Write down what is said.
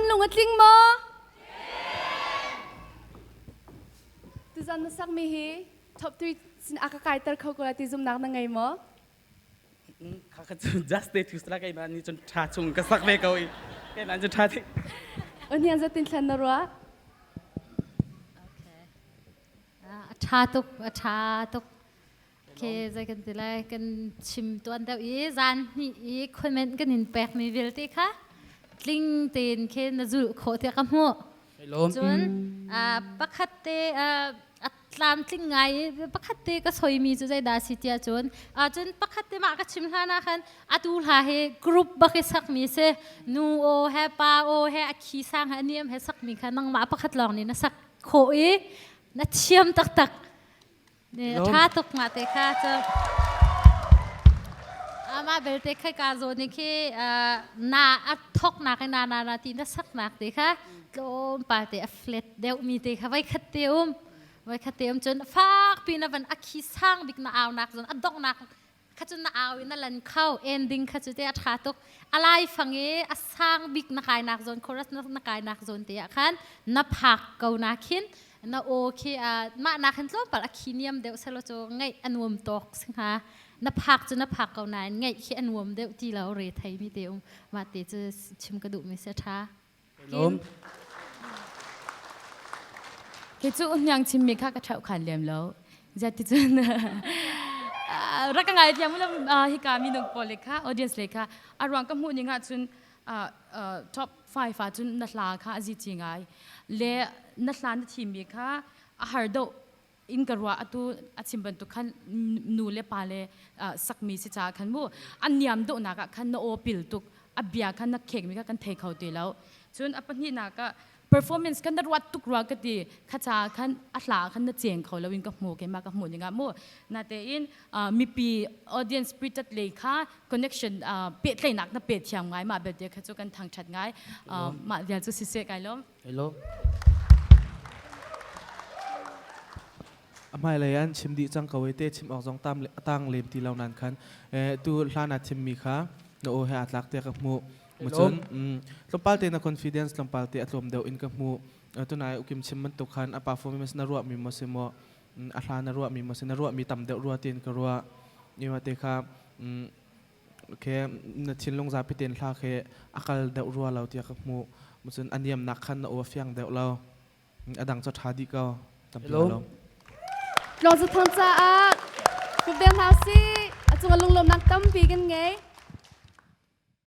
Nan lung a tling maw? Tuzan na sakmi hi top 3 sin a ka kaiter kho ko lai ti zumnak na ngei maw? Kha kha cu just te thu sala keimah nih cun tha chung ka sak ve ko i keimah cu tha thik. Onian zatin thlan na ruah? Okay. A tha tuk, a tha tuk. Okay, zei kan ti lai kan chim tuan deuh i zan hnih i comment kan in pek mi vialte kha tling tein khe na zulh khawh tiah ka hmuh. Cun pakhat te a tlamtling ngai i pakhat te ka soimi cu zeidah si tiah cun cun pakhat te mah ka chim hlan ah khan atu hla hi group bak i sakmi si nu aw he pa aw he a khi sang he a niam he sakmi kha nangmah pakhat lawng nih na sak khawh i na thiam taktak. A ṭha tuk mah te kha cu. Amah belte khai ka zawn i khi na a thoknak i na na na ti na saknak te kha tlawmpal te a flat deuh mi te kha voi khat te um voi khat te um cun fak pi na van a khi sang bik na au nak zon a donghnak kha cun na au i na lan kho ending kha cu te a ṭha tuk a lai fang i a sang bik na kainak zawn chorus na kainak zawn te ah khan na phak ko na khin na aw khi mah nak hin tlawmpal a khi niam deuh selo cu ngaih a nuam tawk singha na phak cu na phak ko nain ngaih khi a nuam deuh ti lo re thei mi te um mah te cu chim ka duh mi se ṭha. Lawm. Kei cu hniang chimmi kha ka ṭhauh khan lem lo. Zeticun rak ka ngai thiam lam hika minung pawl le kha audience le kha a ruang ka hmuh ning ahcun top 5 ah cun na hla kha a zi ci ngai le na hla na thimmi kha a har deuh in ka ruah atu a chim bantuk khan nu le pa le sakmi si caah khan mu an niam dawhnak ah khan na aw pil tuk a bia khan na khekmi kha kan thei kho ti lo. Cun a pahnihnak ah performance kan na ruat tuk rua ka ti kha caah khan a hla khan na cheng kho lo in ka hmu keimah ka hmu ning ah mu. Natein mipi audience spirit lei kha connection pehtlaihnak na pe thiam ngai mah belte kha cu kan thangthat ngai mah vial cu siseh kai lawm. Hello. A hmailei an chim dih cang ko i te chim awk zong tam tang lem ti lo nan khan tu hlan ah thimmi kha na aw he aa tlak tiah ka hmuh. Mucun tlawmpal te na confidence tlawmpal te a tlawm deuh in ka hmuh. Tunai ukim chim bantuk khan a performance na ruahmi maw si maw a hla na ruahmi maw si na ruahmi tam deuh rua tiin ka ruah. Iwa te kha Khe na thinlung zapi tein hla khi a kal deuh rua lo tiah ka hmuh. Cun a niamnak khan na aw a fiang deuh lo. A dang cu ṭha dih ko. Tampi Hello. lo. Tlawng Zathang caah kut beng hna sih. A cung ah lunglawmhnak tampi kan ngei.